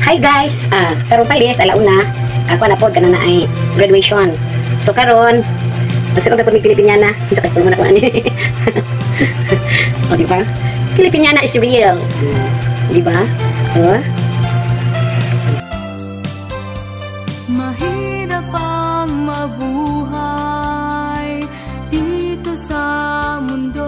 Hi guys, karon palis alauna ako na pod kana na ay graduation. So karon magsulod ako mig Pilipiniana. Unsa kay pulmo na ko ani. O, di ba? Filipiniana is real. Di ba? Oh. Mahirap ang mabuhay dito sa mundo.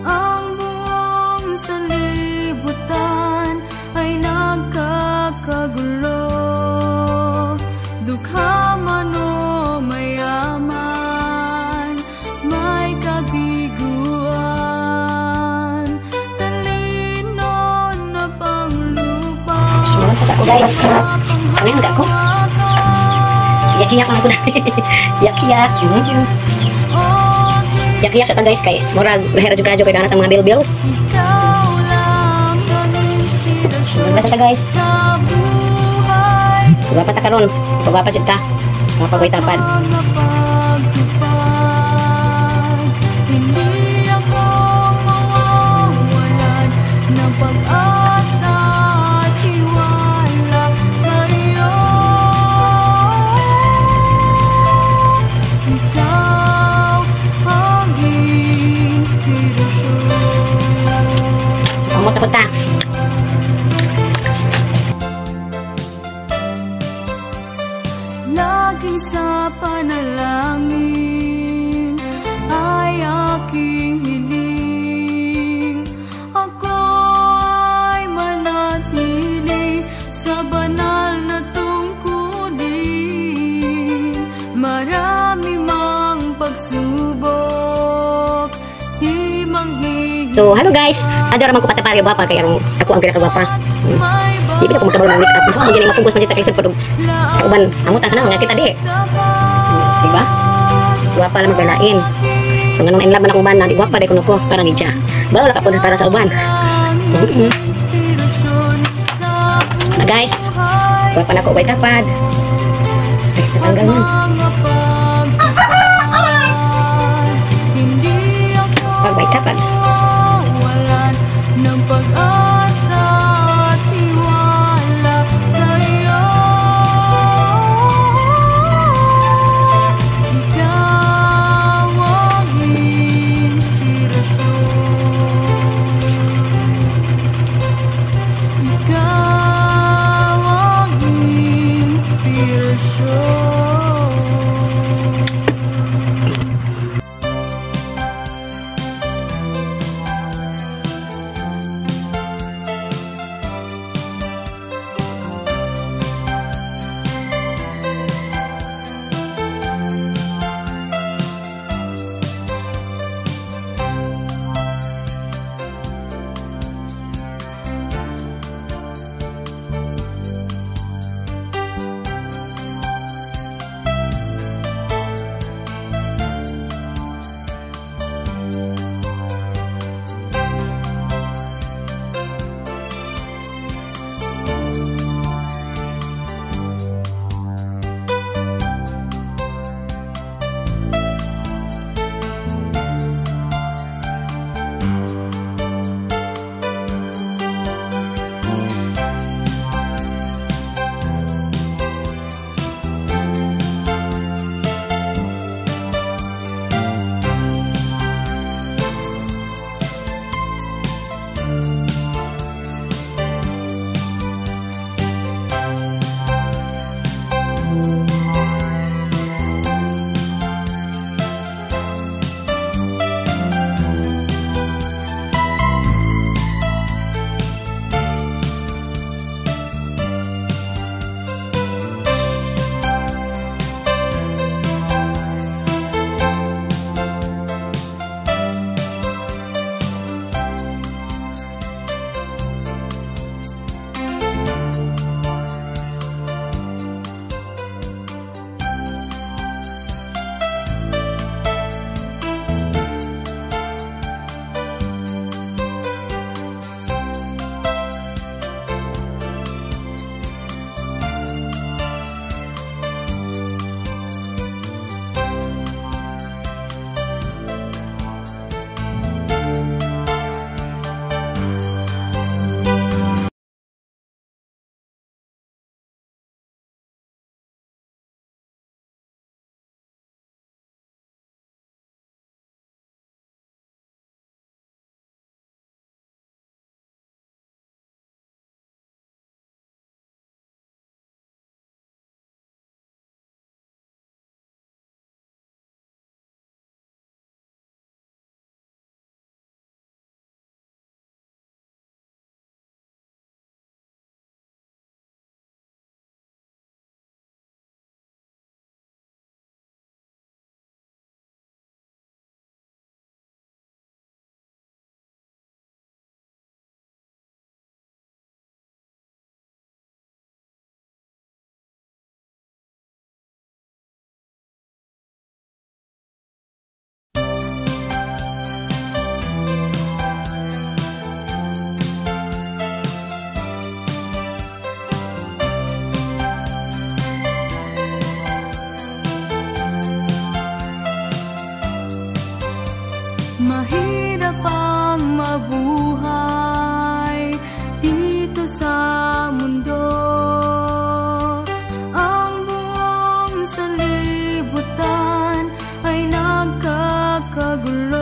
Ang buong sanlibutan ay nagkakagulo. Dukha man o mayaman, may kabiguan. Talino na panglupa. Sumunod pa sa ako, guys. Ano yun, ako? Iyak-iyak lang ako na. Iyak-iyak. Iyak-iyak sa guys kay murag lahira jud kadyo kay kanat ang mga bill bills. Ikaw lang ang inspirasyon Basta ta, guys. Sa buhay. Gwapa ta karon. Gwapa jud ta. Gwapa ko'y tapad. Mga pagtupad. Hindi ako mawawalan ng pag-asa at tiwala sa iyo. Ikaw ang inspirasyon. So, pamot ako ta. Laging sa panalangin ay aking hiling. Ako ay manatili sa banal na tungkulin. Marami mang pagsubok, di manghihinga. So, hello guys. Adyo ra man ko patapari gwapa kay arong ako ang pinakagwapa. Di ba ako magkabalo ng make up? So, mo gini mapugos man siya kay sa kauban. Amot ang kana nga kita di. Di ba? Gwapa lang magbalain. So, nganong in love man akong bana, di gwapa di kuno ko para ni siya. Bawal ka po para sa uban. Na guys, gwapa na ko way tapad. Ay, natanggal man. Pag way tapad. Ng pag-asa at tiwala sa iyo. Ikaw ang inspirasyon. Ikaw ang inspirasyon. Kagulo.